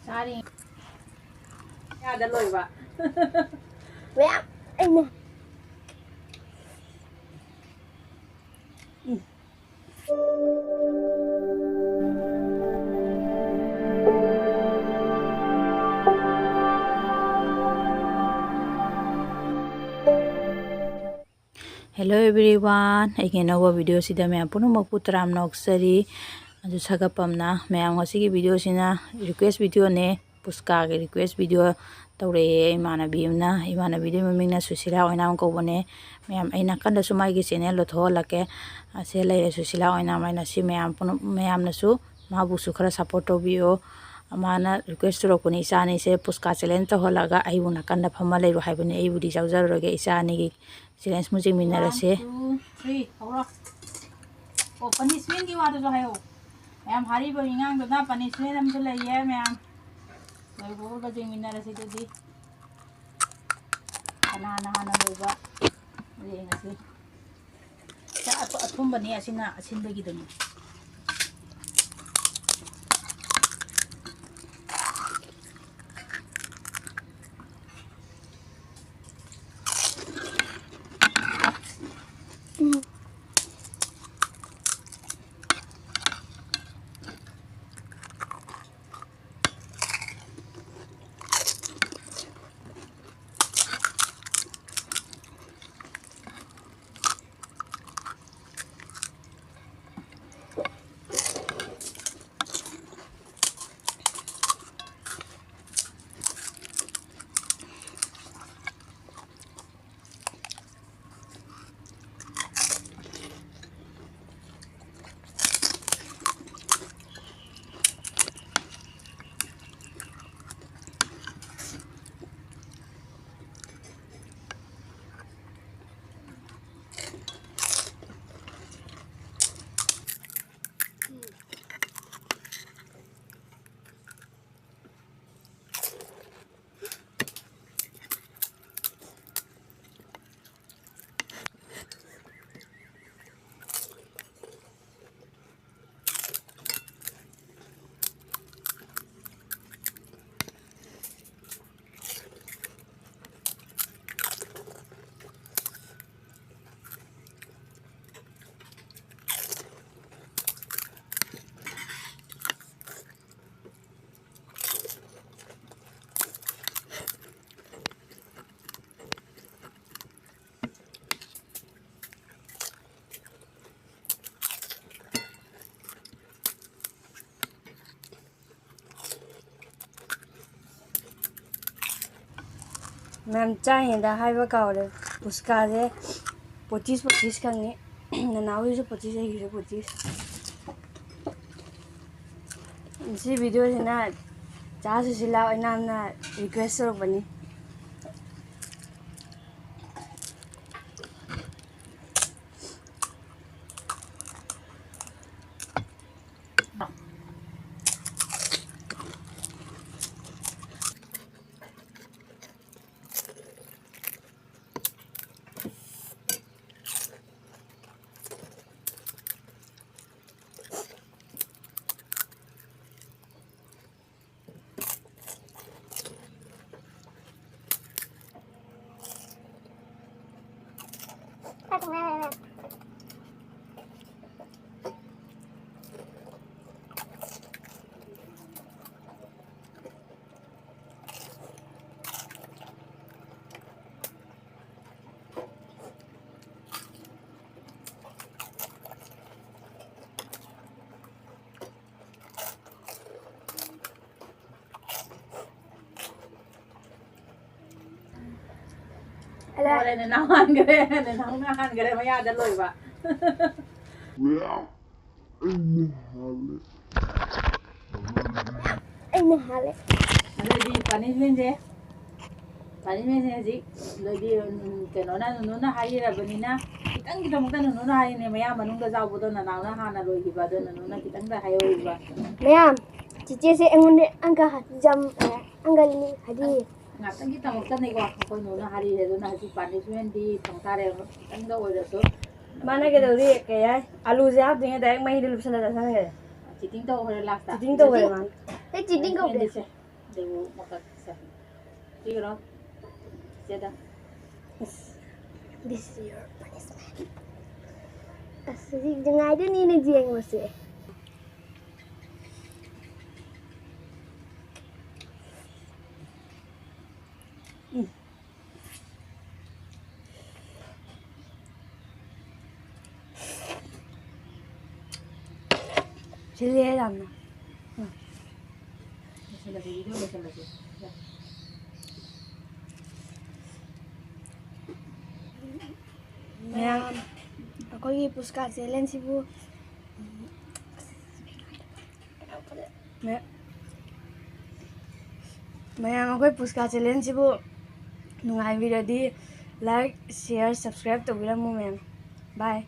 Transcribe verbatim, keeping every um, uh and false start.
ꯆꯥꯔꯤ꯫ ꯌꯥꯗ ꯂꯣꯏꯕ꯫ ꯃꯌꯥꯝ ꯑꯩꯅ Hello everyone, ꯑꯩꯒꯤ ꯑꯅꯧꯕ video ꯁꯤꯗ ꯃꯌꯥꯝ ꯄꯨꯝꯅꯃꯛꯄꯨ ꯇꯔꯥꯝꯅ ꯑꯣꯛꯆꯔꯤ꯫ ꯑꯗꯨ ꯁꯥꯒꯠꯄꯝꯅ ꯃꯌꯥꯝ ꯉꯁꯤꯒꯤ video ꯁꯤꯅ request video ꯅꯦ, ꯄꯨꯁꯀꯥꯒꯤ request video ꯇꯧꯔꯛꯑꯦ ꯏꯃꯥꯟꯅꯕꯤ ꯑꯃꯅ꯫ ꯏꯃꯥꯟꯅꯕꯤꯗꯨꯒꯤ ꯃꯃꯤꯡꯅ ꯁꯨꯁꯤꯂꯥ ꯑꯣꯏꯅꯥꯝ ꯀꯧꯕꯅꯦ꯫ ꯃꯌꯥꯝ ꯑꯩ ꯅꯥꯀꯟꯗꯁꯨ ꯃꯥꯒꯤ channel ꯗꯣ ꯊꯣꯛꯍꯜꯂꯛꯀꯦ꯫ ꯑꯁꯦ ꯂꯩꯔꯦ ꯁꯨꯁꯤꯂꯥ ꯑꯣꯏꯅꯥꯝ ꯍꯥꯏꯅ꯫ ꯁꯤ ꯃꯌꯥꯝ ꯄꯨꯝꯅ-, ꯃꯌꯥꯝꯅꯁꯨ ꯃꯥꯕꯨꯁꯨ ꯈꯔ support ꯇꯧꯕꯤꯌꯣ꯫ ꯃꯥꯅ request ꯇꯧꯔꯛꯄꯅꯦ, "ꯏꯆꯥ ꯑꯅꯤꯁꯦ ꯄꯨꯁꯀꯥ challenge ꯇꯧꯍꯜꯂꯒ ꯑꯩꯕꯨ ꯅꯥꯀꯟꯗ ꯐꯝꯃ ꯂꯩꯔꯣ" ꯍꯥꯏꯕꯅꯦ꯫ ꯑꯩꯕꯨꯗꯤ ꯌꯥꯎꯖꯔꯔꯣꯏꯒꯦ꯫ ꯏꯆꯥ ꯑꯅꯤꯒꯤ challenge ꯃꯨꯛ ꯌꯦꯡꯃꯤꯟꯅꯔꯁꯦ꯫ One, two, three, ꯍꯧꯔꯣ꯫ ꯑꯣ, punishment ꯀꯤ ꯋꯥꯗꯨꯁꯨ ꯍꯥꯏꯌꯣ꯫ ꯃꯌꯥꯝ ꯍꯥꯏꯔꯤꯕ ꯏꯉꯥꯡꯗꯨꯅ punishment ꯑꯃꯁꯨ ꯂꯩꯌꯦ ꯃꯌꯥꯝ꯫ ꯂꯣꯏꯕꯒ ꯌꯦꯡꯃꯤꯟꯅꯔꯁꯤ ꯑꯗꯨꯗꯤ꯫ ꯀꯅꯥꯅ ꯍꯥꯟꯅ ꯂꯣꯏꯕ ꯌꯦꯡꯉꯁꯤ꯫ ꯆꯥ ꯑꯊꯨ-, ꯑꯊꯨꯝꯕꯅꯤ ꯑꯁꯤꯅ, ꯑꯁꯤꯟꯕꯒꯤꯗꯨꯅꯤ꯫ ꯃꯌꯥꯝ ꯆꯥꯔꯤꯉꯩꯗ ꯍꯥꯏꯕ ꯀꯥꯎꯔꯦ, ꯄꯨꯁꯀꯥꯁꯦ ꯄꯣꯆꯤꯁ ꯄꯣꯆꯤꯁ ꯈꯛꯅꯤ꯫ ꯅꯅꯥꯎꯒꯤꯁꯨ ꯄꯣꯆꯤꯁ, ꯑꯩꯒꯤꯁꯨ ꯄꯣꯆꯤꯁ꯫ ꯁꯤ ꯚꯤꯗꯤꯑꯣꯁꯤꯅ ꯆꯥ ꯁꯨꯁꯤꯂꯥ ꯑꯣꯏꯅꯥꯝꯅ ꯔꯤꯀ꯭ꯋꯦꯁ ꯇꯧꯔꯛꯄꯅꯤ꯫ ꯍꯣꯔꯦꯟ ꯅꯅꯥꯎ ꯍꯥꯟꯈ꯭ꯔꯦ, ꯅꯅꯥꯎꯅ ꯍꯥꯟꯈ꯭ꯔꯦ ꯃꯌꯥꯗ ꯂꯣꯏꯕ꯫ ꯑꯩꯅ ꯍꯥꯜꯂꯦ꯫ ꯑꯗꯨꯗꯤ ꯄꯥꯅꯤꯁꯃꯦꯟꯁꯦ, ꯄꯥꯅꯤꯁꯃꯦꯟꯁꯦ ꯍꯧꯖꯤꯛ ꯅꯣꯏꯗꯤ, ꯎꯝ, ꯀꯩꯅꯣꯅ, ꯅꯨꯅꯨꯅ ꯍꯥꯏꯔꯕꯅꯤꯅ ꯈꯤꯇꯪꯒꯤꯗꯃꯛꯇ ꯅꯨꯅꯨꯅ ꯍꯥꯏꯔꯤꯅꯦ꯫ ꯃꯌꯥ ꯃꯅꯨꯡꯗ ꯆꯥꯎꯕꯗꯣ ꯅꯅꯥꯎꯅ ꯍꯥꯟꯅ ꯂꯣꯏꯈꯤꯕ, ꯑꯗꯣ ꯅꯨꯅꯨꯅ ꯈꯤꯇꯪꯗ ꯍꯥꯏꯍꯧꯔꯤꯕ꯫ ꯃꯌꯥꯝ, ꯆꯤꯆꯦꯁꯦ ꯑꯩꯉꯣꯟꯗ ꯑꯪꯀ ꯌꯥꯝ, ꯑꯪꯀ ꯍꯥꯏꯗꯤ ꯉꯥꯛꯇꯪꯒꯤꯗꯃꯛꯇꯅꯤꯀꯣ ꯑꯩꯈꯣꯏ ꯅꯨꯅꯨꯅ ꯍꯥꯏꯔꯤꯁꯦ, ꯑꯗꯨꯅ ꯍꯧꯖꯤꯛ ꯄꯥꯅꯤꯁꯃꯦꯟꯗꯤ ꯐꯪ ꯇꯥꯔꯦ, ꯈꯤꯇꯪꯗ ꯑꯣꯏꯔꯁꯨ꯫ ꯃꯥꯅ ꯀꯩꯗꯧꯔꯤ? ꯀꯩ ꯍꯥꯏ? ꯑꯂꯨꯁꯦ ꯍꯥꯞꯇ꯭ꯔꯤꯉꯩ direct ꯃꯍꯤꯗ ꯂꯨꯞꯁꯜꯂ ꯆꯥꯁꯟꯈ꯭ꯔꯦ꯫ ꯆꯤꯇꯤꯡ ꯇꯧꯈ꯭ꯔꯦ ꯂꯥꯁꯇ꯫ ꯆꯤꯇꯤꯡ ꯇꯧꯈ꯭ꯔꯦ ꯃꯥꯅ꯫ ꯑꯩ ꯆꯤꯇꯤꯡ ꯇꯧꯗꯦ꯫ ꯁꯦ, ꯂꯩꯋꯨ ꯃꯀꯛꯁꯦ꯫ ꯄꯤꯈ꯭ꯔꯣ꯫ ꯆꯦꯗ꯫ This is your punishment. ꯑꯁ, ꯍꯧꯖꯤꯛ ꯅꯨꯡꯉꯥꯏꯗꯣꯏꯅꯤꯅꯦ ꯌꯦꯡꯕꯁꯦ꯫ ꯎꯝ꯫ ꯁꯤꯜꯂꯦ ꯌꯥꯝꯅ꯫ ꯎꯝ꯫ ꯂꯣꯏꯁꯜꯂꯁꯤ, ꯚꯤꯗꯤꯑꯣ ꯂꯣꯏꯁꯜꯂꯁꯤ꯫ ꯌꯥ꯫ ꯃꯌꯥꯝ, ꯑꯩꯈꯣꯏꯒꯤ ꯄꯨꯁꯀꯥ ꯆꯦꯂꯦꯟꯖꯁꯤꯕꯨ, ꯃ-, ꯃꯌꯥꯝ, ꯑꯩꯈꯣꯏ ꯄꯨꯁꯀꯥ ꯆꯦꯂꯦꯟꯖꯁꯤꯕꯨ ꯅꯨꯡꯉꯥꯏꯕꯤꯔꯗꯤ like, share, subscribe ꯇꯧꯕꯤꯔꯝꯃꯨ ꯃꯌꯥꯝ꯫ Bye꯫